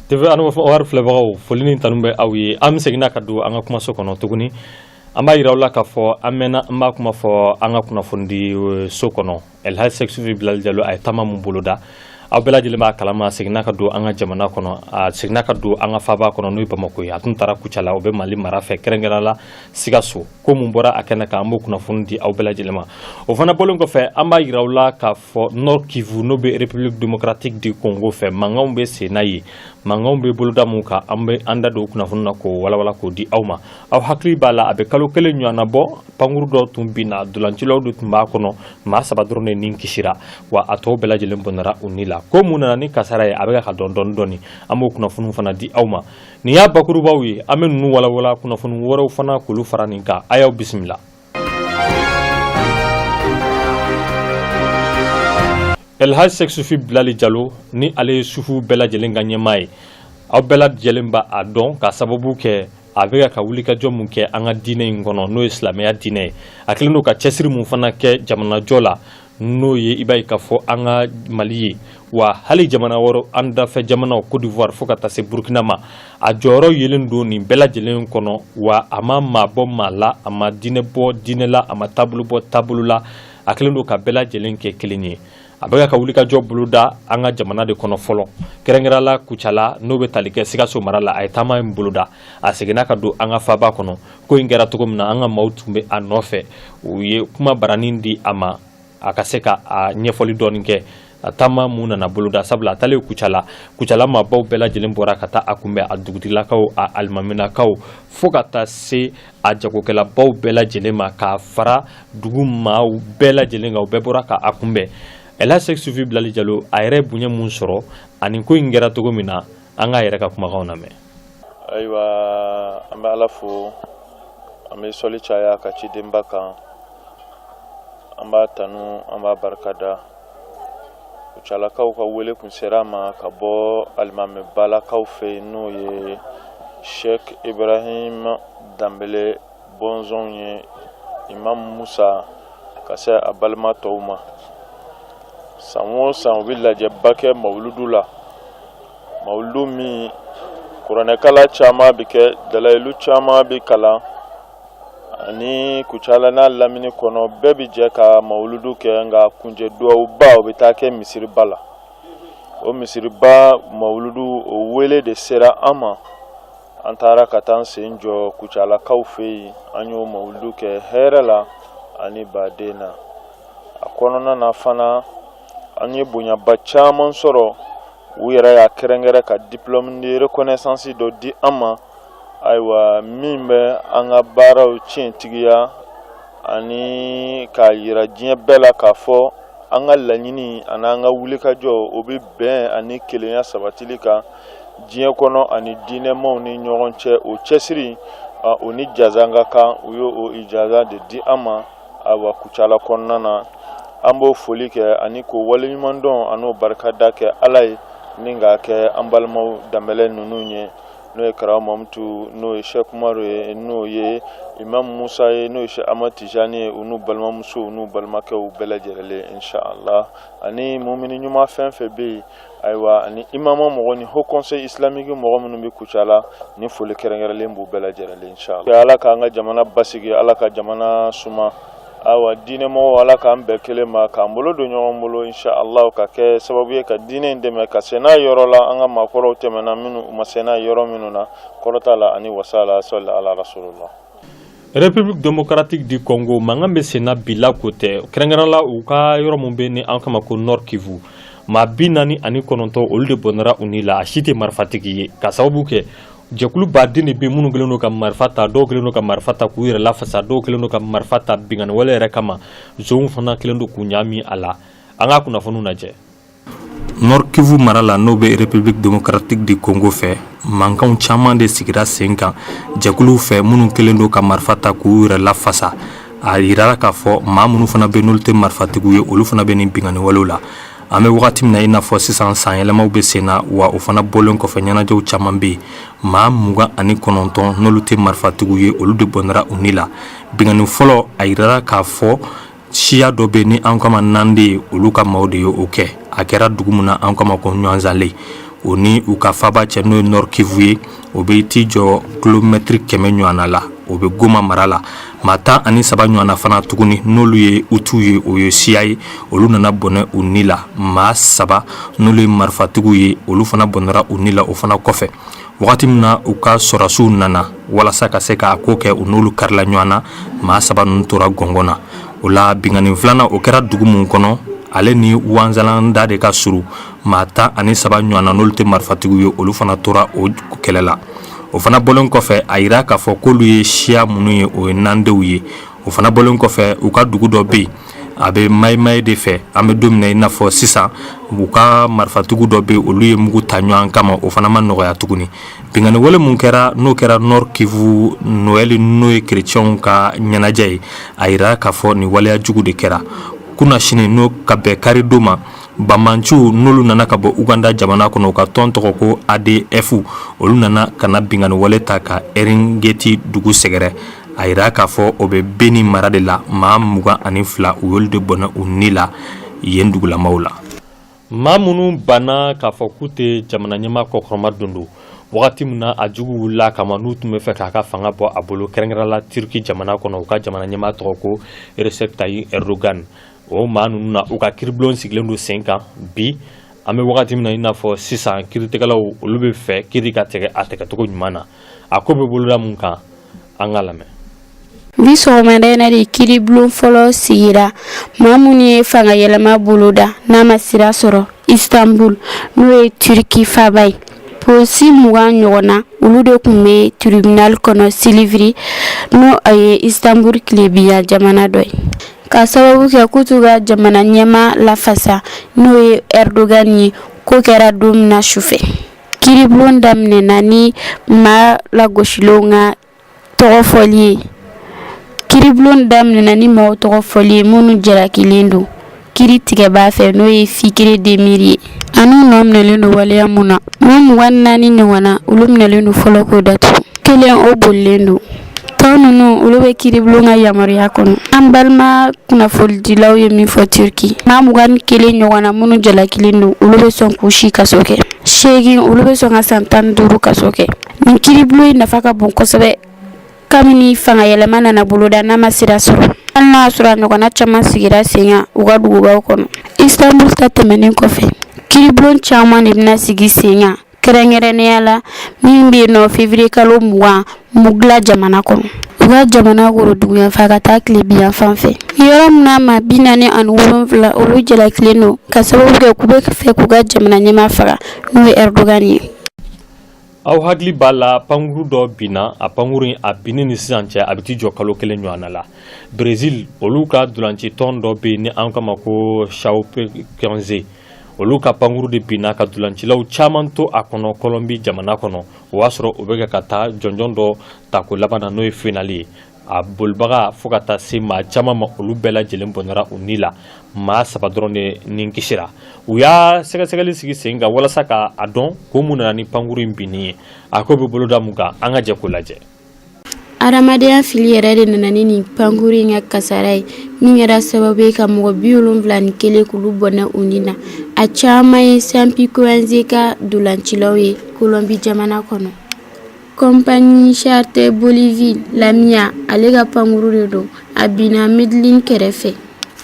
TV Anwar filɛbagaw, foli ni tanu bɛ aw ye. An bɛ seginna ka don an ka kumaso kɔnɔ tuguni. An b'a yira aw la k'a fɔ an mɛnna an b'a kuma fɔ an ka kunnafonidi so kɔnɔ. El Hadj Cheick Soufi Bilal Jalo, a ye taama mun boloda, aw bɛɛ lajɛlen b'a kalama. A seginna ka don an ka jamana kɔnɔ, a seginna ka don an ka faaba kɔnɔ, n'o ye Bamakɔ ye. A tun taara Kucala, o bɛ Mali mara fɛ, kɛrɛnkɛrɛn la Sikaso. Ko mun bɔra a kɛnɛ kan, an b'o kunnafoni di aw bɛɛ lajɛlen ma. O fana bɔlen kɔfɛ, an b'a yira aw la k'a fɔ Nord Kivu, n'o bɛ République démocratique du Congo fɛ, mankanw bɛ sen na yen. Mankanw bɛ boloda mun kan, an bɛ an da don o kunnafoni na k'o walawala k'o di aw ma. Aw hakili b'a la, a bɛ kalo kelen ɲɔgɔnna bɔ, pankuru dɔ tun binna, dolancilaw de tun b'a kɔnɔ. Maa saba dɔrɔn de ni kisira, wa a tɔw bɛɛ lajɛlen bɔnɛra u ni la. Ko mun nana ni kasara ye, a bɛ ka dɔn dɔɔni dɔɔni. An b'o kunnafoniw fana di aw ma. Nin y'a bakurubaw ye. An bɛ ninnu walawala, kunnafoni wɛrɛw fana k'olu fara nin kan. A y'aw bisimila. El Hadj Cheick Soufi Bilal Jalo, ni ale ye sufuw bɛɛ lajɛlen ka ɲɛmaa ye, aw bɛɛ lajɛlen b'a a dɔn ka sababu kɛ a bɛ ka wulikajɔ mun kɛ an ka diinɛ in kɔnɔ, n'o ye silamɛya diinɛ ye. A kɛlen don ka cɛsiri mun fana kɛ jamanajɔ la, n'o ye i b'a ye k'a fɔ an ka Mali ye, wa hali jamana wɛrɛ, an dafɛ jamanaw, Côte d'Ivoire fo ka taa se Burkina ma, a jɔyɔrɔ yelen don nin bɛɛ lajɛlen kɔnɔ. Wa a ma maa bɔ maa la, a ma diinɛ bɔ diinɛ la, a ma taabolo bɔ taabolo la. A kɛlen don ka bɛɛ lajɛlen kɛ kelen ye. A bɛ ka wulikajɔ boloda an ka jamana de kɔnɔ fɔlɔ, kɛrɛnkɛrɛn la Kucala, n'o bɛ tali kɛ Sikaso mara la. A ye taama in boloda, a seginna ka don an ka faaba kɔnɔ. Ko in kɛra cogo min na, an ka maaw tun bɛ a nɔfɛ, u ye kuma baranin di a ma, a ka se ka a ɲɛfɔli dɔɔni kɛ a taama mun nana boloda. Sabula a taalen Kucala, Kucala maabaw bɛɛ lajɛlen bɔra ka taa a kunbɛn, a dugutigilakaw, a alimaminakaw, fo ka taa se a jagokɛlabaw bɛɛ lajɛlen ma, k'a fara dugu maaw bɛɛ lajɛlen kan, u bɛɛ bɔra ka a kunbɛn. El Hadj Cheick Soufi Bilal Jalo, a yɛrɛ bonya mun sɔrɔ ani ko in kɛra cogo min na, an k'a yɛrɛ ka kumakanw lamɛn. Ayiwa, an bɛ Ala fo, an bɛ sɔli caya ka cidenba kan, an b'a tanu, an b'a barikada. Kucalakaw ka wele kun sera a ma ka bɔ alimamibalakaw fɛ yen, n'o ye Sheikh Ibrahim Danbele bɔnsɔnw ye, Imam Musa ka se a balima tɔw ma. San o san, u bɛ lajɛba kɛ mawuludu la, mawuludu min kuranɛkala caman bɛ kɛ, dalayilu caman bɛ kalan, ani Kucala n'a lamini kɔnɔ, bɛɛ bɛ jɛ ka mawuludu kɛ. Nka kuncɛ duwawuba, o bɛ taa kɛ misiriba la. O misiriba mawuludu, o wele de sera an ma. An taara ka taa an sen jɔ Kucalakaw fɛ yen. An y'o mawuludu kɛ hɛrɛ la ani baden na. A kɔnɔna na fana, an ye bonyaba caman sɔrɔ. U yɛrɛ y'a kɛrɛnkɛrɛn ka diplôme de reconnaissance dɔ di an ma, ayiwa, min bɛ an ka baaraw tiɲɛtigiya ani k'a yira diɲɛ bɛɛ la k'a fɔ an ka laɲini ani an ka wulikajɔ, o bɛ bɛn ani kelenya sabatili kan diɲɛ kɔnɔ ani diinɛmaw ni ɲɔgɔn cɛ. O cɛsiri, o ni jaza ka kan. U y'o ijaza de di an ma. Ayiwa, Kucala kɔnɔna na, an b'o foli kɛ ani k'o waleɲumandɔn an'o barikada kɛ Ala ye, ni k'a kɛ an balimaw Danbɛlɛ ninnu ye, n'o ye Karamɔgɔ Mamutu, n'o ye Sɛki Umaru ye, n'o ye Imam Musa ye, n'o ye Sɛki Amadu Tijani ye, u n'u balimamusow n'u balimakɛw bɛɛ lajɛlen, inshallah, ani mumini ɲuman fɛn fɛn bɛ yen. Ayiwa, ani imama mɔgɔ ni haut conseil islamique mɔgɔ minnu bɛ Kucala, ni foli kɛrɛnkɛrɛnlen b'u bɛɛ lajɛlen, inshallah. Ala k'an ka jamana basigi, Ala ka jamana suma. Ayiwa, diinɛmɔgɔw, Ala k'an bɛɛ kelen ma, k'an bolo don ɲɔgɔn bolo, inshallah, ka kɛ sababu ye ka diinɛ in dɛmɛ ka se n'a yɔrɔ la an ka maakɔrɔw tɛmɛna minnu u ma se n'a yɔrɔ minnu na, kɔrɔta la ani wasa la. Sɔli ala rasulullah. République démocratique du Congo, mankan bɛ senna bi la ko tɛ, kɛrɛnkɛrɛn la u ka yɔrɔ min bɛ ni an kama ko Nord Kivu. Maa 49, olu de bɔnɛra u ni la. A si tɛ marifatigi ye, ka sababu kɛ jɛkulu baden de bɛ minnu kɛlen don ka marifa ta. Dɔw kɛlen don ka marifa ta k'u yɛrɛ lafasa, dɔw kɛlen don ka marifa ta binkanni wale yɛrɛ kama, zonw fana kɛlen don k'u ɲaami a la. An ka kunnafoniw lajɛ. Nord Kivu mara la, n'o bɛ République démocratique du Congo fɛ, mankanw caman de sigira sen kan jɛkuluw fɛ minnu kɛlen don ka marifa ta k'u yɛrɛ lafasa. A yirala k'a fɔ maa minnu fana bɛ, n'olu tɛ marifatigiw ye, olu fana bɛ nin binkanni walew la. An bɛ wagati min na i n'a fɔ sisan, sanyɛlɛmaw bɛ sen na, wa o fana bɔlen kɔfɛ, ɲɛnajɛw caman bɛ yen. Maa 29, n'olu tɛ marifatigiw ye, olu de bɔnɛra u ni la. Binkanni fɔlɔ, a yirala k'a fɔ siya dɔ bɛ ni an kama Nande ye, olu ka maaw de ye o kɛ. A kɛra dugu min na, an kama ko Ɲɔnzale. O ni u ka faba cɛ, n'o ye Nord Kivu ye, o bɛ t'i jɔ kilomɛtiri 100 ɲɔgɔnna la. O bɛ Goma mara la. Maa 13 ɲɔgɔnna fana tuguni, n'olu ye Hutu ye, o ye siya ye, olu nana bɔnɛ u ni la. Maa saba, n'olu ye marifatigiw ye, olu fana bɔnɛra u ni la. O fana kɔfɛ, wagati min na u ka sɔrɔdasiw nana walasa ka se k'a ko kɛ, u n'olu karila ɲɔgɔn na. Maa saba ninnu tora gɔngɔn na. O la, binkanni filanan, o kɛra dugu mun kɔnɔ, ale ni Wanzalanda de ka surun. Maa 13 ɲɔgɔn na, n'olu tɛ marifatigiw ye, olu fana tora o kɛlɛ la. O fana bɔlen kɔfɛ, a yira k'a fɔ k'olu ye siya minnu ye, o ye nandenw ye. O fana bɔlen kɔfɛ, u ka dugu dɔ bɛ yen, a bɛ Mayimayi de fɛ. An bɛ don min na i n'a fɔ sisan, u ka marifatigiw dɔ bɛ, olu ye mugu ta ɲɔgɔn kama. O fana ma nɔgɔya tuguni. Binkanni wale mun kɛra, n'o kɛra Nord Kivu, Noël, n'o ye kerecɛnw ka ɲɛnajɛ ye, a yira k'a fɔ nin waleya jugu de kɛra kunasini, n'o ka bɛn karidon ma. Banbaanciw, n'olu nana ka bɔ Uganda jamana kɔnɔ, u ka tɔn tɔgɔ ko ADF, olu nana ka na binkanni wale ta ka Eringeti dugu sɛgɛrɛ. A yira k'a fɔ o bɛ Beni mara de la. Maa 22, u y'olu de bɔnɛ u ni la yen dugulamaw la. Maa minnu banna k'a fɔ k'u tɛ jamana ɲɛmaa kɔkɔrɔma don don wagati min na a jugu wulila kama, n'u tun bɛ fɛ k'a ka fanga bɔ a bolo, kɛrɛnkɛrɛn la Turki jamana kɔnɔ, u ka jamana ɲɛmaa tɔgɔ ko Recep Tayyip Erdogan, o maa ninnu na, u ka kiiribulon sigilen don sen kan bi. An bɛ wagati min na i n'a fɔ sisan, kiiritigɛlaw, olu bɛ fɛ kiiri ka tigɛ a tigɛcogo ɲuman na. A ko bɛ boloda mun kan, an ka lamɛn. Bi sɔgɔmada in na de kiiribulon fɔlɔ sigira, maa minnu ye fanga yɛlɛma boloda n'a ma sira sɔrɔ Istanbul, n'o ye Turki faaba ye. Polisi 20 ɲɔgɔn na, olu de tun bɛ tribunal kɔnɔ Silivri, n'o ye Istanbul tilebiyan jamana dɔ ye, ka sababu kɛ k'u t'u ka jamana ɲɛmaa lafasa, n'o ye Erdogan ye. Ko kɛra don min na sufɛ, kiiribulon daminɛna ni maa lagosilenw ka tɔgɔ fɔli ye. Kiiribulon daminɛna ni maaw tɔgɔ fɔli ye minnu jalakilen don kiiri tigɛbaa fɛ, n'o ye Fikri Demir ye, an'u nɔ minɛlen don waleya mun na. Maa 24 ɲɔgɔn na, olu minɛlen don fɔlɔ k'o datugu. Kelen, o bolilen don. Tɔ ninnu, olu bɛ kiiribulon ka yamaruya kɔnɔ. An balima kunnafonidilaw ye min fɔ Turki, maa 21 ɲɔgɔn na minnu jalakilen don, olu bɛ sɔn k'u si kaso kɛ. Seegin, olu bɛ sɔn ka san 15 kaso kɛ. Nin kiiribulon in nafa ka bon kosɛbɛ kabini fanga yɛlɛma nana boloda n'a ma sira sɔrɔ, hali n'a y'a sɔrɔ a ɲɔgɔnna caman sigira sen kan u ka dugubaw kɔnɔ. Istanbul ta tɛmɛnen kɔfɛ, kiiribulon caman de bɛna sigi sen kan, kɛrɛnkɛrɛnnenya la min bɛ yen nɔ février kalo 20 Mugla jamana kɔnɔ, u ka jamana woroduguyanfan ka taa tilebiyanfan fɛ, yɔrɔ min na maa 47, olu jalakilen don ka sababu kɛ k'u bɛ fɛ k'u ka jamana ɲɛmaa faga, n'o ye Erdogan ye. Aw hakili b'a la, pankuru dɔ binna. A pankuru in, a binni ni sisan cɛ, a bɛ t'i jɔ kalo kelen ɲɔgɔnna la. Brésil, olu ka dolancitɔn dɔ bɛ yen ni an kama ko Chapecoense, olu ka pankuru de binna ka dolancilaw caman to a kɔnɔ Colombie jamana kɔnɔ. O y'a sɔrɔ u bɛ ka taa jɔnjɔn dɔ tako laban na, n'o ye finale ye. A bolibaga fo ka taa se maa caman ma, olu bɛɛ lajɛlen bɔnɛra u ni la. Maa saba dɔrɔn de ni kisira. U y'a sɛgɛsɛgɛli sigi sen kan walasa ka a dɔn ko mun nana ni pankuru in binni ye. A ko bɛ boloda mun kan, an ka jɛ k'o lajɛ. Adamadenya fili yɛrɛ de nana ni nin pankuru in ka kasara ye, min kɛra sababu ye ka mɔgɔ 71 k'olu bɔnɛ u ni na. A caman ye Chapecoense ka dolancilaw ye Colombie jamana kɔnɔ. Compagnie charter Bolivie Lamia, ale ka pankuru de don. A binna Medellin kɛrɛfɛ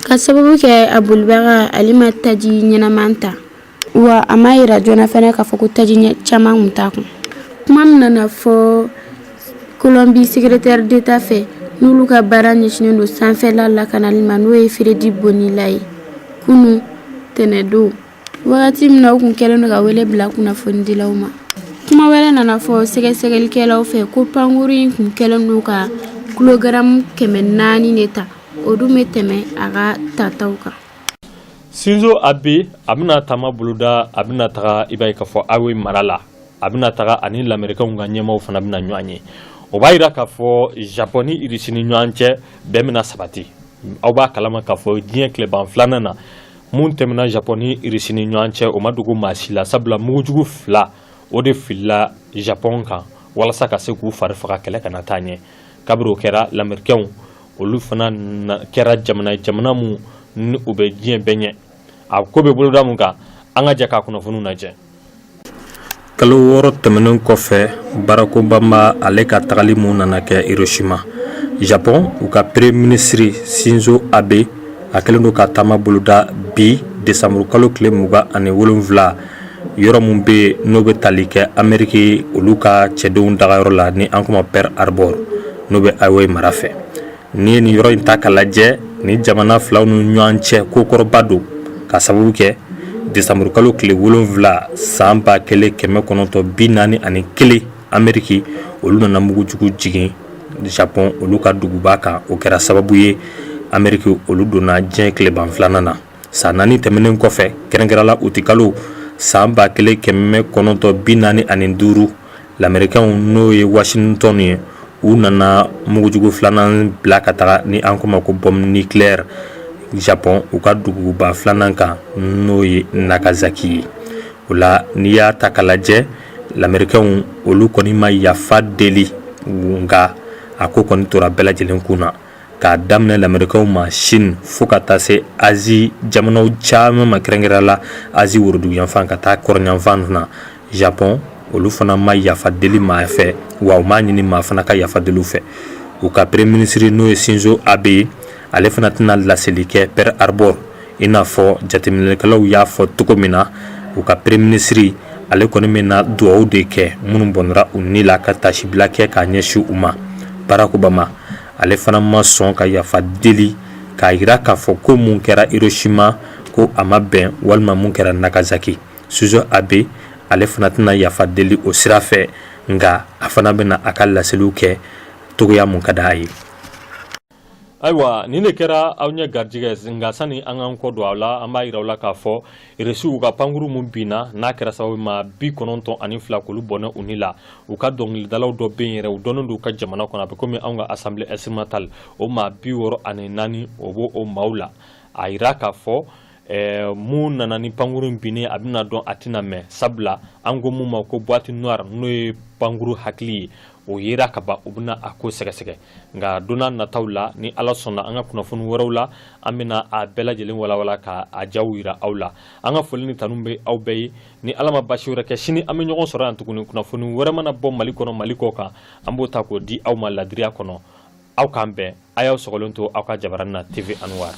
ka sababu kɛ a bolibaga, ale ma taji ɲɛnaman ta, wa a ma yira joona fana k'a fɔ ko taji caman kun t'a kun. Kuma min nana fɔ Colombie secrétaire d'État fɛ, n'olu ka baara ɲɛsinnen don sanfɛla lakanali ma, n'o ye Fredy Bonilla ye, kunu tɛnɛdon, wagati min na u kun kɛlen don ka wele bila kunnafonidilaw ma, kuma wɛrɛ nana fɔ sɛgɛsɛgɛlikɛlaw fɛ ko pankuru in kun kɛlen don ka kilogaramu 400 de ta, o dun bɛ tɛmɛ a ka tataw kan. Shinzo Abe, a bɛna taama boloda. A bɛna taga, i b'a ye k'a fɔ Hawaï mara la. A bɛna taga, ani lamɛrikɛnw ka ɲɛmaaw fana bɛna ɲɔgɔn ye. O b'a yira k'a fɔ Japon ni Irisi ni ɲɔgɔn cɛ, bɛn bɛna sabati. Aw b'a kalama k'a fɔ diɲɛ tileban filanan na, mun tɛmɛna Japon ni Irisi ni ɲɔgɔn cɛ, o ma dogo maa si la, sabula mugujugu fila, o de filila Japon kan walasa ka se k'u fari faga, kɛlɛ kana taa ɲɛ. Kabiri o kɛra, lamɛrikɛnw, olu fana kɛra jamana ye, jamana mun ni u bɛ diɲɛ bɛɛ ɲɛ. A ko bɛ boloda mun kan, an ka jɛ k'a kunnafoniw lajɛ. Kalo 6 tɛmɛnen kɔfɛ, Barack Obama ale ka tagali mun nana kɛ Hiroshima, Japon, u ka premier ministre Shinzo Abe a kɛlen don ka taama boloda bi décembre kalo tile 27, yɔrɔ min bɛ yen n'o bɛ tali kɛ Ameriki olu ka cɛdenw dagayɔrɔ la, ni an kuma Pearl Harbor, n'o bɛ Hawaii mara fɛ. N'i ye nin yɔrɔ in ta ka lajɛ, ni jamana filaw ni ɲɔgɔn cɛ ko kɔrɔba don, ka sababu kɛ décembre kalo tile 7 san 1941, Ameriki olu nana mugujugu jigin Japon olu ka duguba kan. O kɛra sababu ye Ameriki olu donna diɲɛ tileban filanan na. San 4 tɛmɛnen kɔfɛ, kɛrɛnkɛrɛnla utikalo san 1945, lamɛrikɛnw, n'o ye Washington ye, u nana mugujugu filanan bila ka taga, ni an ko ma ko bombe nucléaire, Japon u ka duguba filanan kan, n'o ye Nagasaki ye. O la, n'i y'a ta ka lajɛ, lamɛrikɛnw olu kɔni ma yafa deli, nka a ko kɔni tora bɛɛ lajɛlen kun na, k'a daminɛ lamɛrikɛnw ma Chine fo ka taa se Asie jamanaw caman ma, kɛrɛnkɛrɛn la Asie woroduguyanfan ka taa kɔrɔnyanfan na. Japon olu fana ma yafa deli maa fɛ, wa u m'a ɲini maa fana ka yafa deli fɛ. U ka premier ministre, n'o ye Shinzo Abe ye, ale fana tɛna laseli kɛ Pearl Harbor. I n'a fɔ jateminɛkɛlaw y'a fɔ cogo min na, u ka premier ministre ale kɔni bɛna dugawu de kɛ minnu bɔnna u ni la, ka tasibila kɛ k'a ɲɛsin u ma. Barack Obama ale fana ma sɔn ka yafa deli, k'a jira k'a fɔ ko mun kɛra Hiroshima, ko a ma bɛn, walima mun kɛra Nagasaki. Shinzo Abe ale fana tɛna yafa deli o sira fɛ, nka a fana bɛna a ka laseliw kɛ togoya mun ka d'a ye. Ayiwa, nin de kɛra aw ɲɛ garijɛgɛ. Nka sani an k'an kɔ don aw la, an b'a yira aw la k'a fɔ Irisiw ka pankuru mun binna, n'a kɛra sababu ma 92 k'olu bɔnɛ u ni la, u ka dɔnkilidalaw dɔ bɛ yen yɛrɛ, u dɔnnen don u ka jamana kɔnɔ, a bɛ komi anw ka assemblée instrumentale, o maa 64, o b'o o maaw la. A yira k'a fɔ mun nana ni pankuru binnen, a bɛna dɔn, a tɛna mɛn, sabula an ko mun ma ko boîte noire, n'o ye pankuru hakili ye, o yera ka ban. U bɛna a ko sɛgɛsɛgɛ, nka don nataw la, ni Ala sɔnna, an ka kunnafoni wɛrɛw la, an bɛna a bɛɛ lajɛlen walawala ka a jaw yira aw la. An ka foli ni tanu bɛ aw bɛɛ ye. Ni Ala ma basi wɛrɛ kɛ, sini an bɛ ɲɔgɔn sɔrɔ yan tuguni. Kunnafoni wɛrɛ mana bɔ Mali kɔnɔ, Mali kɔ kan, an b'o ta k'o di aw ma ladiriya kɔnɔ. Aw k'an bɛn. A y'aw sɔgɔlen to aw ka jabaranin na, TV Anwar.